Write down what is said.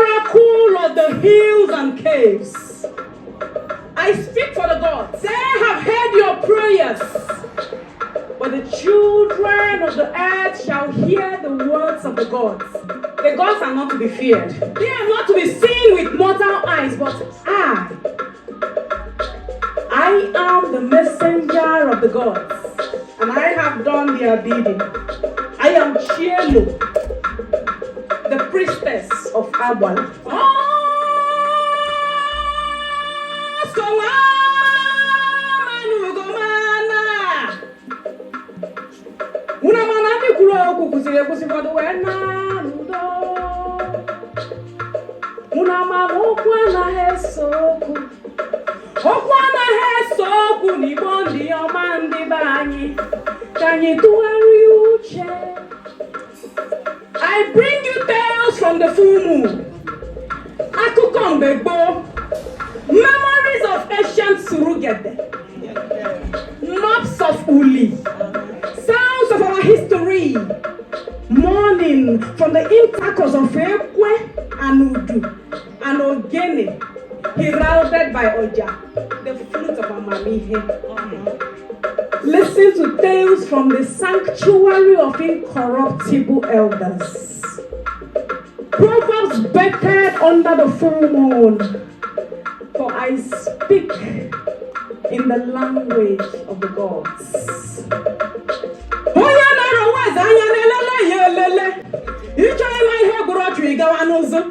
Oracle of the hills and caves. I speak for the gods. They have heard your prayers. But the children of the earth shall hear the words of the gods. The gods are not to be feared. They are not to be seen with mortal eyes, but I am the messenger of the gods, and I have done their bidding. I am Chielo, the priestess of Agbala. Ọsọ nwa manugomana. Unu ama na ndị kwuru okwu kwụsịrị ekwụsị, fọdụ wee naa n'udo. Unu ama na okwu anaghị ese okwu. Okwu anaghị ese okwu n'Igbo. Ndị ọma, ndị be anyị, ka anyị tụgharịa uche. I bring you tales from the full moon. Akụkọ mgbe gboo. Memories of ancient Surugede. Maps of Uli. Sounds of our history. Morning from the intercourse of Ekwe and Udu and Ogene, heralded by Oja, the flute of Amamihe. Listen to tales from the sanctuary of incorruptible elders. Proverbs birthed under the full moon. For I speak in the language of the gods. Onye nara onwe eze anya na-elele ya elele. Ịchọ ịma ihe gwụrụ ọchụ, ịgawa n'ụzọ.